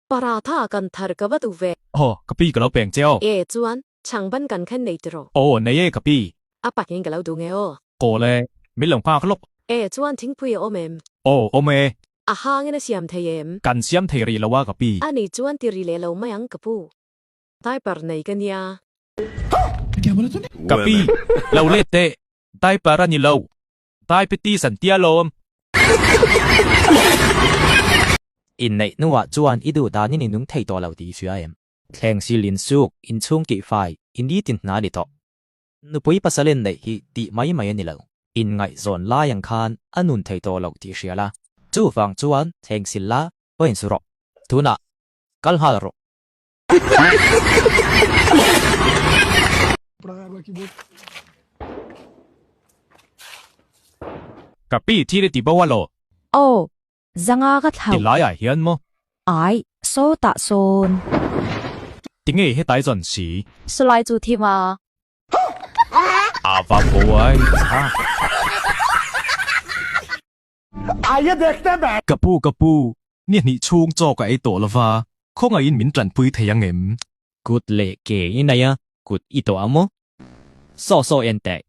Paratha kan thar ka va duh ve. Aw, ka pi ka lo peng che aw. E chuan, chhangban kan khen nei tiraw? Aw, nei e ka pi. A pakin ka lo duh nge aw. Kaw le, min lo nghak lawk. E chuan thingpui a awm em? Aw, awm e. A hangin a siam thei em? Kan siam thei rih lo a ka pi. A nih chuan ti ri leh lo mai ang ka pu. Diaper nei ka nia. Ka pi, lo let teh. Diaper a ni lo. Diabetes an tia lawm. Inneih hnuah chuan i duh danin i nung thei tawh lo tih i hria em? Thleng sil insuk, inchhung tihfai, i nitin hna a ni tawh. Nupui pasal inneih hi tih mai mai a ni lo. Inngaihzawn lai ang khan a nun thei tawh lo tih hria la. Chuvang chuan thleng sil la, va insu rawh. Tunah kal nghal rawh. Ka pi thil i ti bo a law? Aw, zanga ka thlauh. Ti laiah hian maw? Ai, saw tah sawn. Tinge hetai zawn si? Sawlai chu thim a. A va buai cha. Ka pu, ka pu, ni hnih chhung chaw ka ei tawh lova, khawngaihin min tanpui thei ang em? Kut leh ke i nei a, kut i tawh a maw? Saw saw en teh.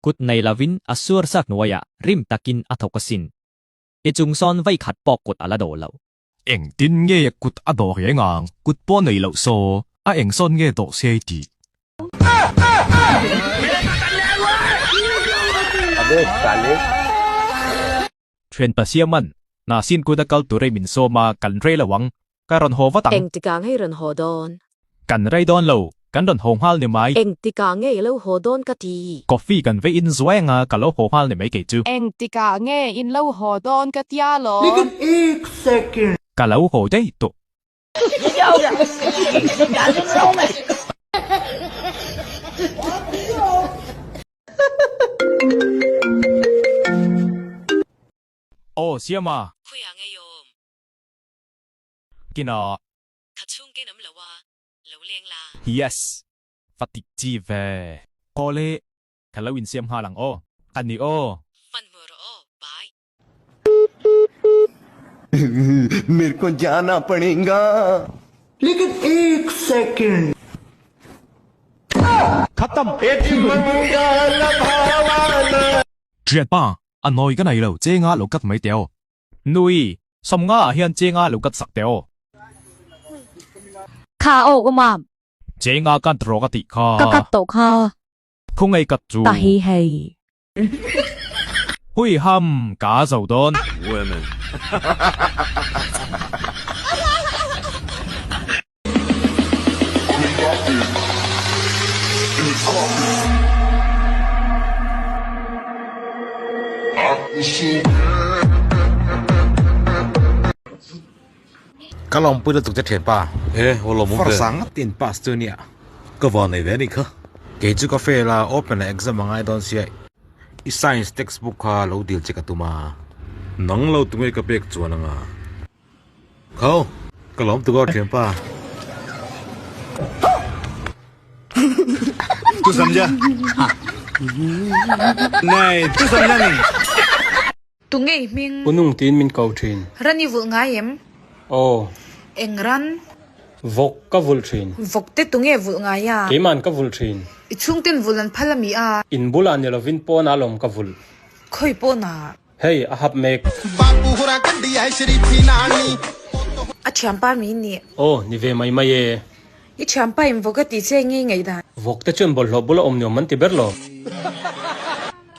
Kut nei lovin a sur sak hnuaiah rim takin a thawk asin. I chung sawn vei khat pawh kut a la dawh lo. Engtin nge kut a dawh reng ang? Kut pawh nei loh saw, a eng sawn nge dawh se tih? Thian Pasiaman, Nasin kut a kal tur ei min sawm a, kan rei lo ang. Ka rawn haw vat ang. Engtikah ngei rawn haw dawn? Kan rei dawn lo, kan rawn haw nghal ni mai. Engtikah ngei lo haw dawn ka ti? Coffee kan vei in zuai anga ka lo haw nghal ni mai kei chu. Engtikah nge in lo haw dawn ka tia lawm? Ka lo haw daih tawh. Aw Siama. Khuia ngei awm. Kina. Ka chhungte nam lo a, lo leng la. Yes. Va tik chi ve. Aw le, ka lo insiam nghal ang aw. A ni aw. Hmanhmawh rawh aw, bye. मेरे को जाना पड़ेगा लेकिन एक second Khatam! Thianpa, a nawi ka nei lo, chenga lo cut mai teh aw. Nui, sawmnga ah hian chenga lo cut sak teh aw. Kha aw ka mam. Chenga cut rawh ka tih kha. Ka cut tawh kha. Khawngei cut chu. Ta hi hei. Hui ham ka zo dawn. Women. Ka lawmpui lutuk che thianpa. E, aw lawm awm ve. First ang tin pass chu nia. Ka van nei ve anih kha. Kei chu ka fail a, open ah exam a ngai dawn sia. I science textbook kha lo dil che ka tum a. Nang lo tunge ka pek chuan anga. Kho, ka lawm tuk aw thianpa. Tu samjha? Nahi, tu samjha nahi. Tunge i hming? Unung tiin min ko thin. Ran i vulh ngai em? Aw. Eng ran? Vawk ka vulh thin. Vawk te tunge vulh ngai a? Keiman ka vulh thin. I chhungten vulh an phal ami a? In bulah ni lovin pawnah lawm ka vulh. Khawi pawnah? Hei, a hap mek. A thianpa mi nih? Aw, ni ve mai mai e. I thianpa in vawk a tih che nge ngaih dan? Vawk te chuan bawlhhlawh bula awm nuam an ti ber lo.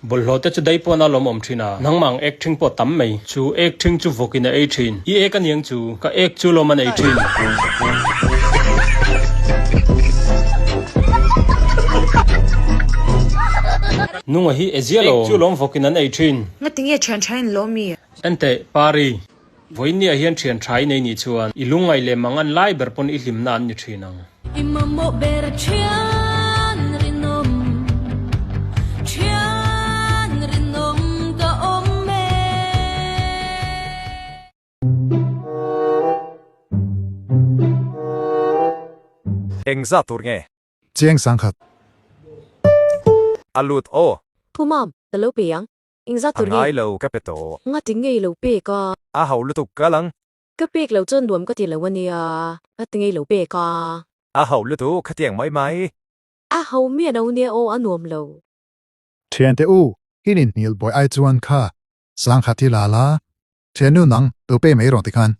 Bawlhhlawh te chu dai pawn a lawm awm thin a, nangmah ang ek thing pawh tam mai. Chu ek thing chu vawk in a ei thin. I ek a niang chu, ka ek chu lawm an ei thin. Nunga hi e zia lo. Ek chu lawm vawk in an ei thin. Ngatinge thian tha in lawm i? Enteh, Pari. Vawinia hian thian tha i nei nih chuan i lungngaih leh mang an lai ber pawn i hlimna an ni thin ang. I mamawh ber thian rinawm, thian rinawm ka awm e. Eng zat tur nge? Chiang sangkhat. A lut aw. Pu Mam, ka lo pe ang. Engzat A tur nge? ngai lo ka pe tawh. Ngati ngei lo pek a. A ho lutuk kal ang. Ka pek lo chuan nuam ka ti lo ania, a ti ngei lo pek a. A ho lutuk khatiang mai mai. A ho miah lo nia aw a nuam lo. Thiante u, in inhnial buai ai chuan kha sangkhat hi la la, thiannu nang lo pe mai rawh tikhan.